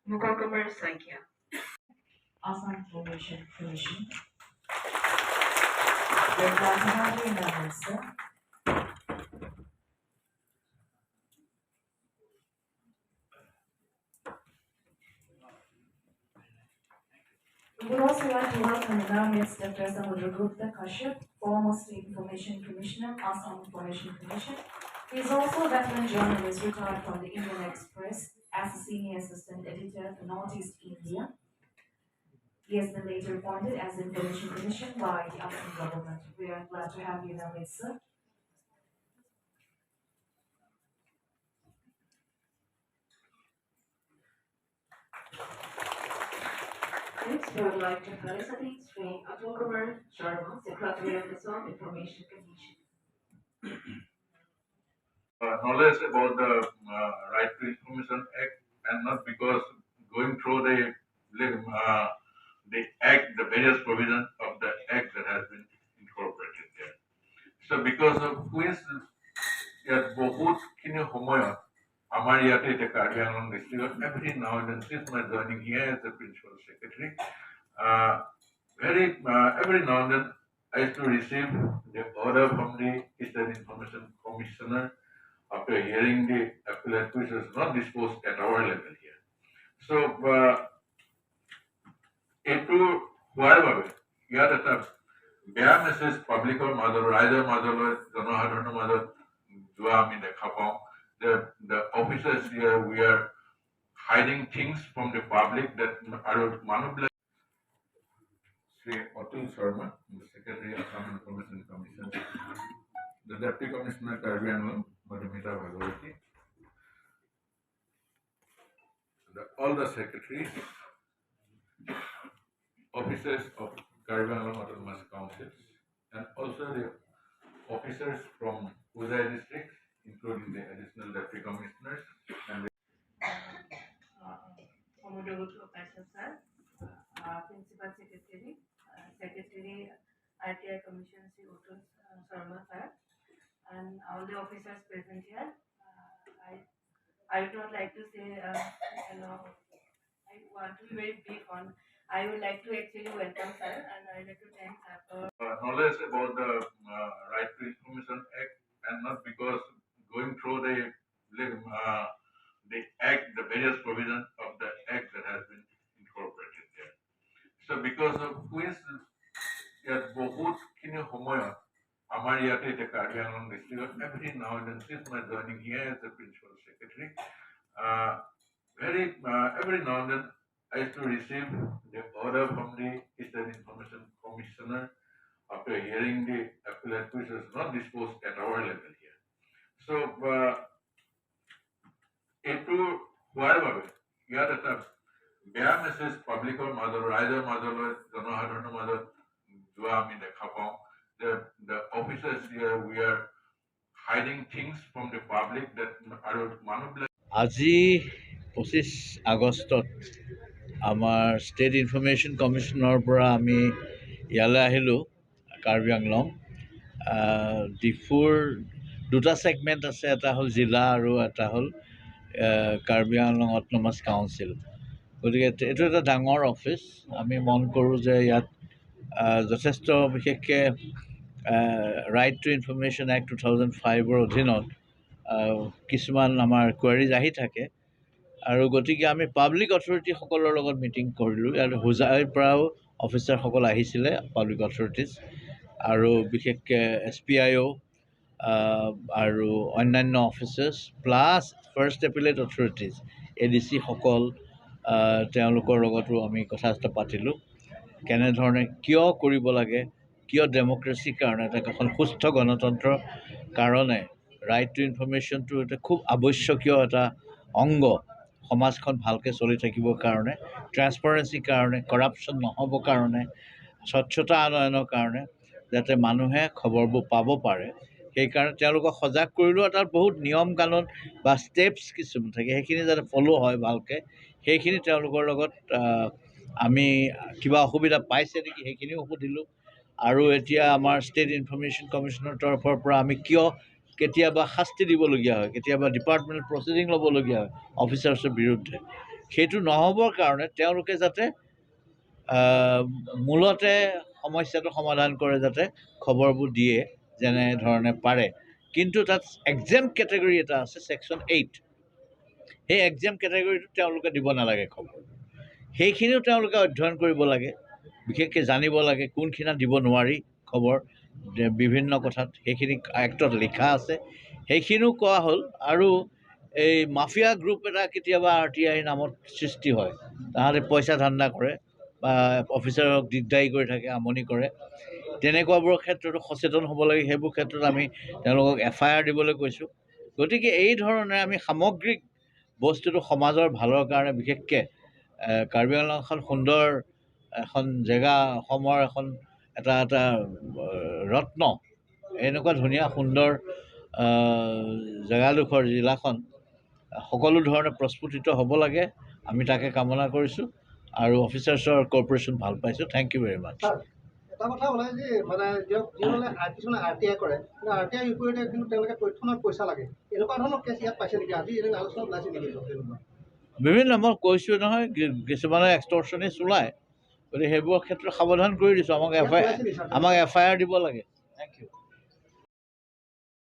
Mukul Kumar Saikia. Assam Information Commission. We are glad to have you in our midst, sir. We would also like to welcome in our midst Dr. Samudragupta Kashyap, former State Information Commissioner, Assam Information Commission. He is also a veteran journalist retired from the Indian Express as a senior assistant editor for Northeast India. He has been later appointed as Information Commission by the Assam government. We are glad to have you in our midst, sir. Next, we would like to felicitate Sri Atul Kumar Sharma, Secretary of the Assam Information Commission. Knowledge about the Right to Information Act, and not because going through the act, the various provisions of the act that has been incorporated there. So because of which ইয়াত বহুতখিনি সময়ত আমাৰ ইয়াতে এতিয়া কাৰ্বি আংলং ডিষ্ট্ৰিক্টত every now and then, since my joining here as the principal secretary, very every now and then I used to receive the order from the State Information Commissioner after hearing the appellate, which was not disposed at our level here. So, এইটো হোৱাৰ বাবে ইয়াত এটা বেয়া message পাব্লিকৰ মাজত, ৰাইজৰ মাজলৈ, জনসাধাৰণৰ মাজত যোৱা আমি দেখা পাওঁ যে the officers here, we are hiding things from the public that আৰু মানুহবিলাক। Sri Atul Sharma, the Secretary, Assam Information Commission, the Deputy Commissioner, Karbi Anglong, Madhumita Bhagavati, all the secretaries, officers of Karbi Anglong Autonomous Councils, and also the officers from Hojai district, including the additional deputy commissioners and the Samudragupta Kashyap sir, Principal Secretary, Secretary RTI Commission Sri Atul Sharma sir, and all the officers present here. I would not like to say, I want to be very brief on. I would like to actually welcome sir, and I would like to thank sir for knowledge about the Right to Information Act, and not because going through the act, the various provisions of the act that has been incorporated there. So because of which ইয়াত বহুতখিনি সময়ত আমাৰ ইয়াতে এতিয়া কাৰ্বি আংলং ডিষ্ট্ৰিক্টত every now and then, since my joining here as the principal secretary, very every now and then I used to receive the order from the State Information Commissioner after hearing the appellate, which was not disposed at our level here. So, এইটো হোৱাৰ বাবে ইয়াত এটা বেয়া message পাব্লিকৰ মাজত, ৰাইজৰ মাজলৈ, জনসাধাৰণৰ মাজত যোৱা আমি দেখা পাওঁ যে the officers here, we are hiding things from the public that আৰু মানুহবিলাক। আজি 25 আগষ্টত আমাৰ ষ্টেট ইনফৰ্মেশ্যন কমিশ্যনৰ পৰা আমি ইয়ালৈ আহিলোঁ। কাৰ্বি আংলং, ডিফুৰ দুটা ছেগমেণ্ট আছে, এটা হ'ল জিলা আৰু এটা হ'ল কাৰ্বি আংলং অট'নমাছ কাউন্সিল। গতিকে এইটো এটা ডাঙৰ অফিচ। আমি মন কৰোঁ যে ইয়াত যথেষ্ট বিশেষকৈ Right to Information Act 2005ৰ অধীনত কিছুমান আমাৰ কুৱেৰিজ আহি থাকে আৰু গতিকে আমি পাব্লিক অথৰিটিসকলৰ লগত মিটিং কৰিলোঁ। ইয়াত হোজাইৰ পৰাও অফিচাৰসকল আহিছিলে, পাব্লিক অথৰিটিজ, আৰু বিশেষকৈ এছ পি আই অ' আৰু অন্যান্য officers, plus first appellate authorities, ADCসকল, তেওঁলোকৰ লগতো আমি কথা চথা পাতিলোঁ, কেনেধৰণে কিয় কৰিব লাগে, কিয় ডেম'ক্ৰেচিৰ কাৰণে, এটা এখন সুস্থ গণতন্ত্ৰৰ কাৰণে ৰাইট টু ইনফৰ্মেশ্যনটো এটা খুব আৱশ্যকীয় এটা অংগ, সমাজখন ভালকৈ চলি থাকিবৰ কাৰণে, ট্ৰেন্সপাৰেঞ্চিৰ কাৰণে, কৰাপশ্যন নহ'বৰ কাৰণে, স্বচ্ছতা আনয়নৰ কাৰণে, যাতে মানুহে খবৰবোৰ পাব পাৰে। সেইকাৰণে তেওঁলোকক সজাগ কৰিলেও তাত বহুত নিয়ম কানুন বা ষ্টেপছ কিছুমান থাকে, সেইখিনি যাতে ফ'ল' হয় ভালকৈ, সেইখিনি তেওঁলোকৰ লগত আমি কিবা অসুবিধা পাইছে নেকি সেইখিনিও সুধিলোঁ। আৰু এতিয়া আমাৰ ষ্টেট ইনফৰ্মেশ্যন কমিশ্যনৰ তৰফৰ পৰা আমি কিয় কেতিয়াবা শাস্তি দিবলগীয়া হয়, কেতিয়াবা ডিপাৰ্টমেণ্টেল প্ৰচিডিং ল'বলগীয়া হয় অফিচাৰ্ছৰ বিৰুদ্ধে। সেইটো নহ'বৰ কাৰণে তেওঁলোকে যাতে মূলতে সমস্যাটো সমাধান কৰে, যাতে খবৰবোৰ দিয়ে যেনেধৰণে পাৰে। কিন্তু তাত এক্সেম্পট কেটেগৰী এটা আছে, ছেকশ্যন 8। সেই এক্সেম্পট কেটেগৰীটো তেওঁলোকে দিব নালাগে খবৰ। সেইখিনিও তেওঁলোকে অধ্যয়ন কৰিব লাগে, বিশেষকৈ জানিব লাগে কোনখিনিত দিব নোৱাৰি খবৰ বিভিন্ন কথাত, সেইখিনি এক্টত লিখা আছে, সেইখিনিও কোৱা হ'ল। আৰু এই মাফিয়া গ্ৰুপ এটা কেতিয়াবা আৰটিআইৰ নামত সৃষ্টি হয়, তাহাঁতে পইচা ধান্দা কৰে বা অফিচাৰক দিগদাৰী কৰি থাকে, আমনি কৰে। তেনেকুৱাবোৰৰ ক্ষেত্ৰতো সচেতন হ'ব লাগে। সেইবোৰ ক্ষেত্ৰত আমি তেওঁলোকক এফআইআৰ দিবলৈ কৈছোঁ। গতিকে এই ধৰণে আমি সামগ্ৰিক বস্তুটো সমাজৰ ভালৰ কাৰণে, বিশেষকৈ কাৰ্বি আংলংখন সুন্দৰ এখন জেগা, অসমৰ এখন এটা এটা ৰত্ন, এনেকুৱা ধুনীয়া সুন্দৰ জেগাডোখৰ, জিলাখন সকলো ধৰণে প্ৰস্ফুটিত হ'ব লাগে, আমি তাকে কামনা কৰিছোঁ। আৰু অফিচাৰ্ছৰ কৰ্পৰেশ্যন ভাল পাইছোঁ। Thank you very much. এটা কথা ওলাই যে মানে যিসকলে কিছুমানে আৰটিআই কৰে, কিন্তু আৰটিআই বিপৰীতে কিন্তু তেওঁলোকে তথ্য পইচা লাগে, এনেকুৱা ধৰণৰ কেছ ইয়াত পাইছে নেকি? আজি এনেকুৱা আলোচনা ওলাইছে নেকি তেনেকুৱা? বিভিন্ন মই কৈছোঁ নহয়, কিছুমানে এক্সটৰ্চনিষ্ট ওলায়, গতিকে সেইবোৰৰ ক্ষেত্ৰত সাৱধান কৰি দিছোঁ। আমাক এফআইআৰ দিব লাগে। Thank you.